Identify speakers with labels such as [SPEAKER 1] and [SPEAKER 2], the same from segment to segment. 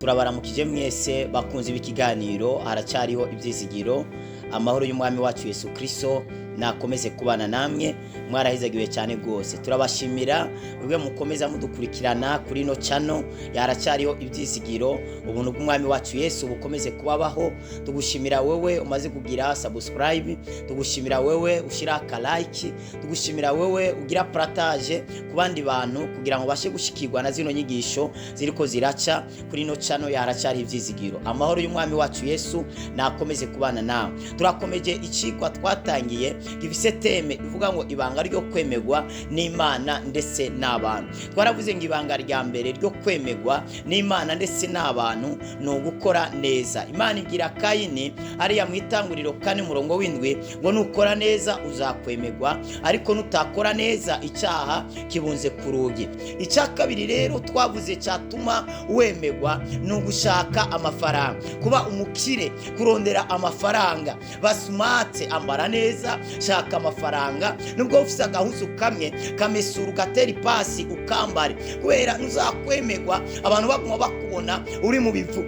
[SPEAKER 1] Turabaramukije mwese bakunze b'ikiganiro haracyariho ibyizigiro. Amahoro y'umwami wacu Yesu Kristo nakomeze kubana namwe. Mwarahizagiwe cyane rwose, turabashimira ubwe mukomeza mudukurikirana kuri ino channel haracyariho ibyizigiro. Ubuntu bw'umwami wacu Yesu bukomeze kubabaho. Tugushimira wewe umaze kugira subscribe, tugushimira wewe ushyira aka like, tugushimira wewe ugira partage ku bandi bantu kugira ngo bashe gushikirwa na zino nyigisho ziriko ziraca kuri ino channel haracyari ibyizigiro. Amahoro y'umwami wacu Yesu nakomeze kubana nawe. Turakomeje icigwa twatangiye gifise thème ivuga ngo ibanga ryo kwemegwa n'Imana ndetse n'abantu. Twaravuze ngo ibanga rya mbere ryo kwemegwa n'Imana ndetse n'abantu ni ugukora neza. Imana ibwira Kayini hariya mu Itanguriro 4:7 ngo nukora neza uzakwemegwa, ariko nutakora neza icyaha kibunze ku rugi. Icya kabiri rero twavuze cyatuma wemegwa ni ugushaka amafaranga, kuba umukire, kurondera amafaranga. Basumate, ambara neza, shaka amafaranga, nubwo ufise agahuzu kamwe kamesura ugatera ipasi ukambare, kubera ntuzakwemegwa abantu baguma bakubona uri mu bivu,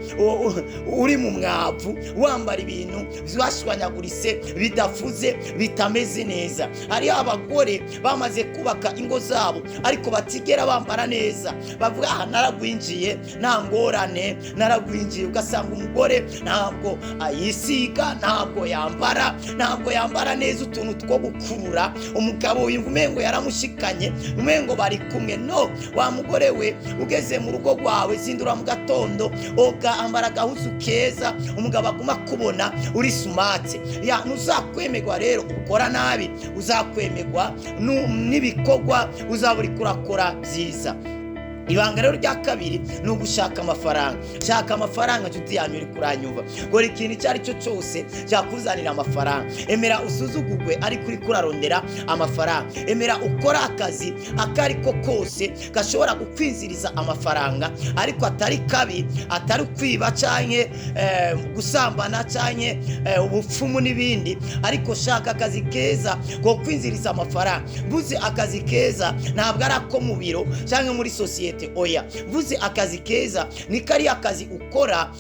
[SPEAKER 1] uri mu mwavu, wambara ibintu byashwanyaguritse, bidafuze, bitameze neza. Hariho abagore bamaze kubaka ingo zabo ariko batigera bambara neza, bavuga aha naragwinjiye nta ngorane, naragwinjiye. Ugasanga umugore ntabwo ayisiga, ntabwo yambara, ntabwo yambara neza utuntu two gukurura umugabo yumva umengo yaramushikanye, umengo bari kumwe. No wa mugore we, ugeze mu rugo rwawe zindura mu gatondo oga, ambara agahuzu keza, umugabo aguma kubona uri smart. Ya ntuzakwemerwa rero ukora nabi, uzakwemegwa n'ibikorwa uzaba uri kurakora byiza. Ibanga rero rya kabiri ni ugushaka amafaranga. Shaka amafaranga nshuti yanyu uri kuranyumva, gora ikintu icyo ari cyo cyose cyakuzanira amafaranga. Emera usuzugurwe ariko uri kurarondera amafaranga. Emera ukora akazi ako ari ko kose gashobora gukwinziriza amafaranga, ariko atari kabi, atari kwiba canke gusambana canke ubupfumu n'ibindi, ariko shaka akazi keza ko kwinziriza amafaranga. Mvuze akazi keza ntabwo ari ako mu biro canke muri sosiyete, oya. Mvuze akazi keza ni kariya akazi ukora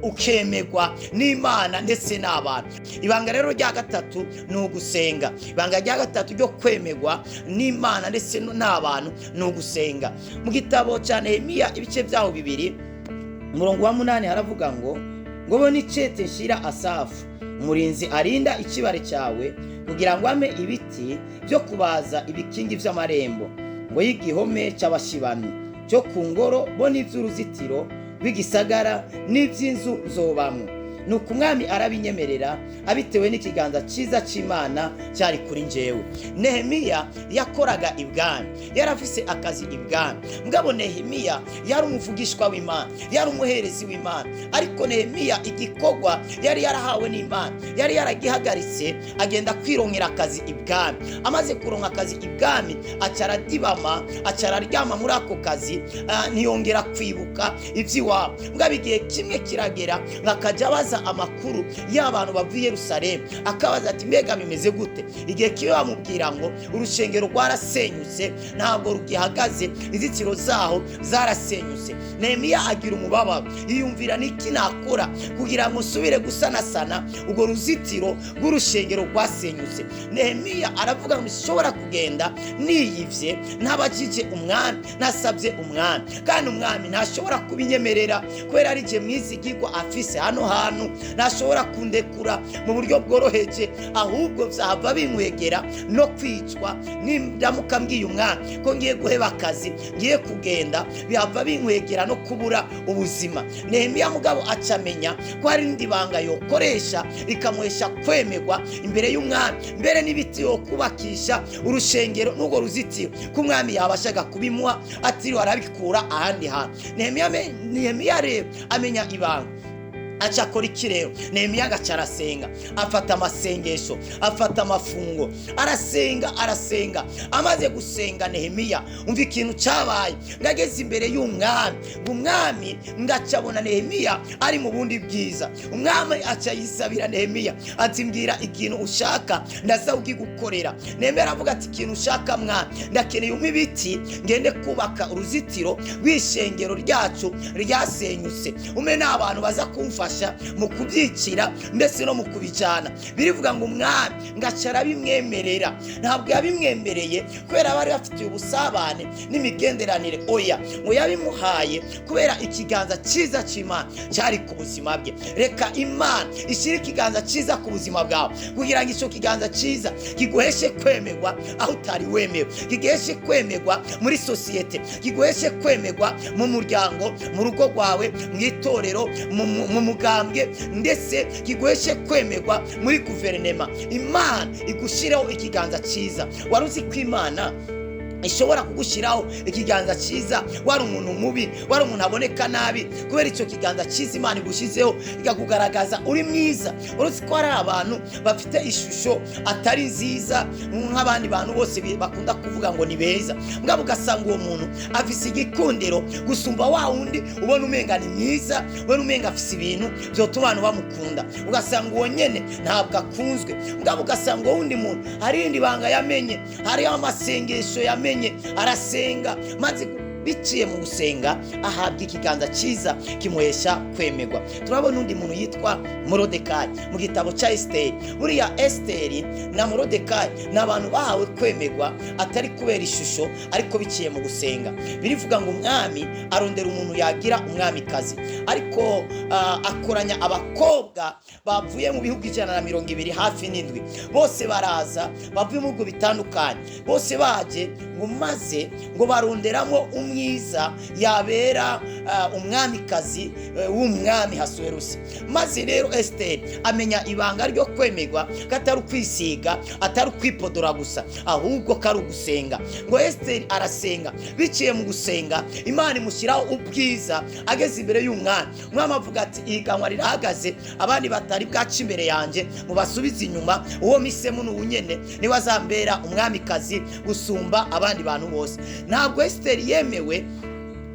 [SPEAKER 1] ukemegwa n'Imana ndetse n'abantu. Ibanga rero rya gatatu ni ugusenga. Ibanga rya gatatu ryo kwemegwa n'Imana ndetse n'abantu ni ugusenga. Mu gitabo cya Nehemiya ibice byaho 2:8 haravuga ngo ngo bo nicete nshira Asafu umurinzi arinda ikibare cyawe kugira ngo ame ibiti byo kubaza ibikingi by'amarembo ngo y'igihome cy'abashibamyi cyo ku ngoro bo n'iby'uruzitiro rw'igisagara n'iby'inzu zobamwo. Nuko umwami arabinyemerera abitewe n'ikiganza cyiza cy'Imana cyari kuri njyewe. Nehemiya yakoraga ibwami, yarafise akazi ibwami. Mugabo Nehemiya yari umuvugishwa w'Imana, yari umuherezi w'Imana, ariko Nehemiya igikorwa yari yarahawe n'Imana yari yaragihagaritse, agenda kwironkera akazi ibwami. Amaze kuronka akazi ibwami aca aradibama, aca araryama muri ako kazi, ntiyongera kwibuka iby'iwabo. Mugabo igihe kimwe kiragera akajya abaza amakuru y'abantu bavuye Yerusalemu, akabaza ati mbega bimeze gute? Igihe kimwe bamubwira ngo urushengero rwarasenyutse, ntabwo rugihagaze, inzitiro zaho zarasenyutse. Nehemiya agira umubabaro, yiyumvira niki nakora kugira ngo nsubire gusanasana urwo ruzitiro rw'urushengero rwasenyutse. Nehemiya aravuga ngo nshobora kugenda niyivye ntabajije umwami, nasabye umwami, kandi umwami ntashobora kubinyemerera kubera ari je mwizigirwa afise hano hantu, ntashobora kundekura mu buryo bworoheje, ahubwo byahava binkwegera no kwicwa. Nindamuka mbwiye umwami ko ngiye guheba akazi, ngiye kugenda, bihava binkwegera no kubura ubuzima. Nehemiya mugabo acamenya ko hari indi banga yokoresha rikamuhesha kwemegwa imbere y'umwami, mbere n'ibiti yo kubakisha urushengero n'urwo ruzitiro ko umwami yabashaga kubimuha atiriwe arabikura ahandi hantu. Nehemiya rero amenya ibanga. Aca akora iki rero? Nehemiya agaca arasenga, afata amasengesho, afata amafungo, arasenga, arasenga. Amaze gusenga Nehemiya, umva ikintu cyabaye, ngo ageze imbere y'umwami, ngo umwami ngaca abona Nehemiya ari mu bundi bwiza. Umwami aca yisabira Nehemiya ati: "Mbwira ikintu ushaka, ndaza ukigukorera." Nehemiya aravuga ati: "Ikintu ushaka mwami, ndakeneye umpe ibiti ngende kubaka uruzitiro rw'ishengero ryacu ryasenyutse, umpe n'abantu baza kumfasha mu kubyicira ndetse no mu kubijyana." Birivuga ngo umwami ngaca arabimwemerera. Ntabwo yabimwemereye kubera bari bafitiye ubusabane n'imigenderanire, oya, ngo yabimuhaye kubera ikiganza cyiza cy'Imana cyari ku buzima bwe. Reka Imana ishyire ikiganza cyiza ku buzima bwawe, kugira ngo icyo kiganza cyiza kiguheshe kwemerwa aho utari wemewe, kiguheshe kwemerwa muri sosiyete, kiguheshe kwemerwa mu muryango, mu rugo rwawe, mu itorero, mu mugambwe, ndetse kiguheshe kwemerwa muri guverinema. Imana igushireho ikiganza cyiza. Wari uzi ko Imana ishobora kugushyiraho ikiganza cyiza wari umuntu mubi, wari umuntu aboneka nabi? Kubera icyo kiganza cyiza Imana igushyizeho, ikakugaragaza uri mwiza. Uretse ko hari abantu bafite ishusho atari nziza nk'abandi bantu bose bakunda kuvuga ngo ni beza, mbwa ugasanga uwo muntu afise igikundiro gusumba wa wundi ubona umenga ni mwiza, ubona umenga afise ibintu byotuma abantu bamukunda, ugasanga uwo nyene ntabwo akunzwe. Mbwa ugasanga uwo wundi muntu hari irindi banga yamenye, hariho amasengesho yamenye, arasenga, maze biciye mu gusenga ahabwa ikiganza cyiza kimuhesha kwemerwa. Turabona undi muntu yitwa Morodekayi mu gitabo cya Esiteri. Buriya Esiteri na Morodekayi ni abantu bahawe kwemerwa atari kubera ishusho, ariko biciye mu gusenga. Birivuga ngo umwami arondera umuntu yagira umwamikazi, ariko akoranya abakobwa bavuye mu bihugu 127 hafi, bose baraza bavuye mu bihugu bitandukanye, bose baje ngo maze ngo baronderamo umwiza yabera umwamikazi w'umwami Hasuwerusi. Maze rero Esiteri amenya ibanga ryo kwemerwa, ko atari ukwisiga, atari ukwipodora gusa, ahubwo ko ari ugusenga. Ngo Esiteri arasenga, biciye mu gusenga Imana imushyiraho ubwiza. Ageze imbere y'umwami, umwami avuga ati: "Ihiganwa rirahagaze, abandi batari bwaca imbere yanjye mubasubize inyuma, uwo misemo ni uwunyene, niwe azambera umwamikazi gusumba abandi bantu bose." Ntabwo Esiteri yemewe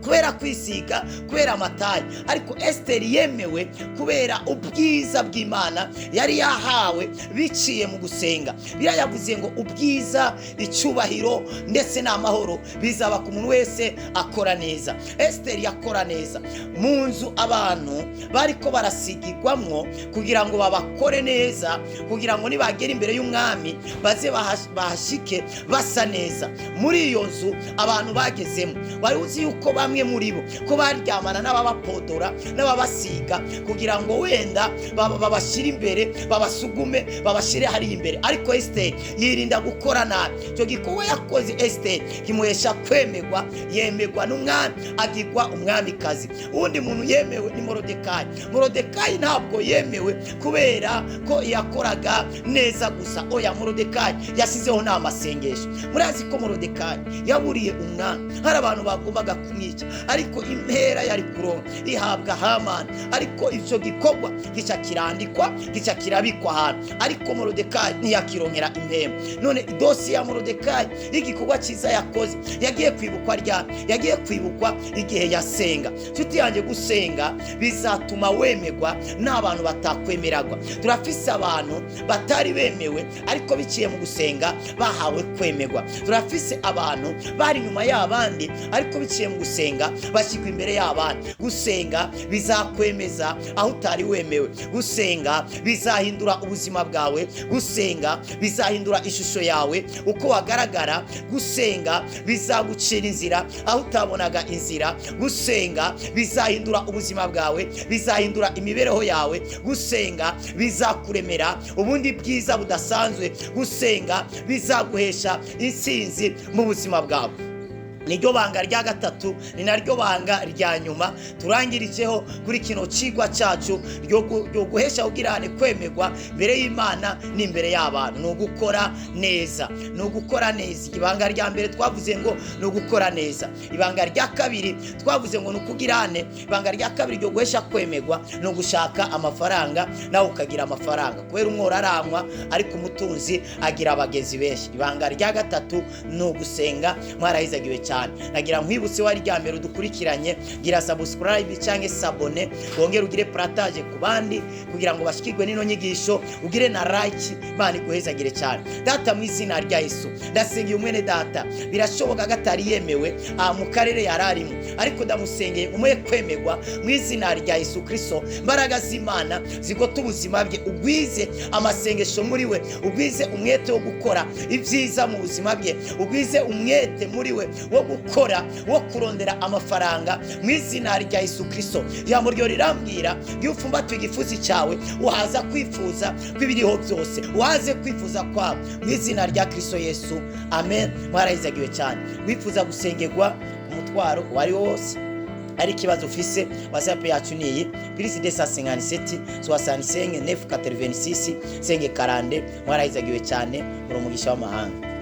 [SPEAKER 1] kubera kwisiga, kubera amatayi, ariko Esiteri yemewe kubera ubwiza bw'Imana yari yahawe biciye mu gusenga. Biriya yavuze ngo ubwiza, icyubahiro ndetse n'amahoro bizaba ku muntu wese akora neza. Esiteri yakora neza mu nzu abantu bariko barasigirwamwo kugira ngo babakore neza, kugira ngo nibagera imbere y'umwami baze bahashike basa neza. Muri iyo nzu abantu bagezemo, wari uzi yuko bamwe muri bo ko baryamana n'ababapodora n'ababasiga kugira ngo wenda babashyire imbere, babasugume, babashyire hariya imbere? Ariko Esiteri yirinda gukora nabi. Icyo gikorwa yakoze Esiteri kimuhesha kwemerwa, yemerwa n'umwami, agirwa umwamikazi. Uwundi muntu yemewe ni Morodekayi. Morodekayi ntabwo yemewe kubera ko yakoraga neza gusa, oya, Morodekayi yasizeho n'amasengesho. Murazi ko Morodekayi yaburiye umwami, hari abantu bagombaga kumwica, ariko impera yari kuronka ihabwa Hamani, ariko icyo gikorwa gica kirandikwa, gica kirabikwa ahantu, ariko Morodekayi ntiyakironkera impembo. None idosiye ya Morodekayi y'igikorwa cyiza yakoze yagiye kwibukwa ryari? Yagiye kwibukwa igihe yasenga. Nshuti yanjye, gusenga bizatuma wemerwa n'abantu batakwemeragwa. Turafise abantu batari bemewe, ariko biciye mu gusenga bahawe kwemerwa. Turafise abantu bari inyuma y'abandi, ariko biciye mu gusenga bashyirwa imbere y'abandi. Gusenga bizakwemeza aho utari wemewe. Gusenga bizahindura ubuzima bwawe. Gusenga bizahindura ishusho yawe uko wagaragara. Gusenga bizagucira inzira aho utabonaga inzira. Gusenga bizahindura ubuzima bwawe, bizahindura imibereho yawe. Gusenga bizakuremera ubundi bwiza budasanzwe. Gusenga bizaguhesha intsinzi mu buzima bwawe. Niryo banga rya gatatu, ni naryo banga rya nyuma turangirijeho kuri kino cigwa cacu ryo guhesha ugirane kwemerwa mbere y'Imana n'imbere y'abantu. Ni ugukora neza, ni ugukora neza. Ibanga rya mbere twavuze ngo ni ugukora neza. Ibanga rya kabiri twavuze ngo ni ukugirane. Ibanga rya kabiri ryo guhesha kwemerwa ni ugushaka amafaranga, nawe ukagira amafaranga, kubera umworo aranywa ariko umutunzi agira abagenzi benshi. Ibanga rya gatatu ni ugusenga. Mwarahizagiwe cyane. Nagira nkwibutse wari rya mbere udukurikiranye, gira subscribe cyangwa s'abonner, wongere ugire partage ku bandi kugira ngo bashikirwe n'ino nyigisho, ugire na like. Imana iguhezagire cyane. Data, mu izina rya Yesu, ndasengeye umwene data, birashoboka ko atari yemewe mu karere yari arimo, ariko ndamusengeye umuhe kwemerwa mu izina rya Yesu Kristo. Imbaraga z'Imana zigota ubuzima bwe, ugwize amasengesho muri we, ugwize umwete wo gukora ibyiza mu buzima bwe, ugwize umwete muri we wo gukora, wo kurondera amafaranga mu izina rya Yesu Kristo. Ijambo ryo rirambwira iyo ufumbatuye igifusi cyawe uhaza kwifuza kw'ibiriho byose, uhaze kwifuza kwawe mu izina rya Kristo Yesu, amen. Mwarahizagiwe cyane. Wifuza gusengerwa umutwaro uwo ari wo wose, ari ikibazo ufise, WhatsApp yacu ni iyi: +257 65 986 5 40. Mwarahizagiwe cyane, muri umugisha w'amahanga.